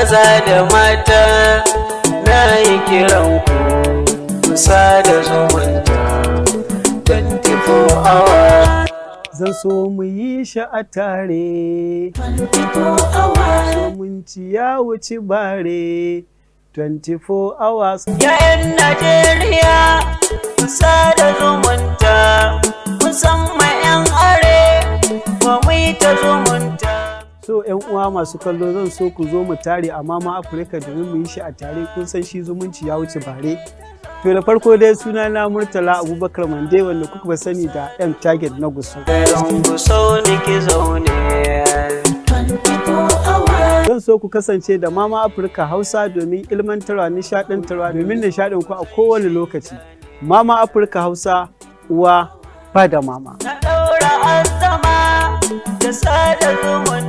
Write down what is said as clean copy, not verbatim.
Maza da mata, na yi kiran ku, ku sada zumunta 24 hours. Zan so mu yi shi a tare. 24 hours. Zumunci ya wuce bare 24 hours. Ya'yan Najeriya, ku sada zumunta, musamman 'yan arewa, mu yi ta zumunta. So 'yan uwa masu kallo, zan so ku zo mu tare a Mama Africa domin mu yi shi a tare. Kun san shi zumunci ya wuce bare. To, da farko dai suna na Murtala Abubakar Mande, wanda kuka sani da M Target na Gusau. Garin Gusau nake zaune. 24 hours. Zan so ku kasance da Mama Africa Hausa domin ilmantarwa, nishaɗantarwa, domin nishaɗin ku a kowane lokaci. Mama Africa Hausa, uwa ba da mama. Na ɗaura azama da sada zumunta.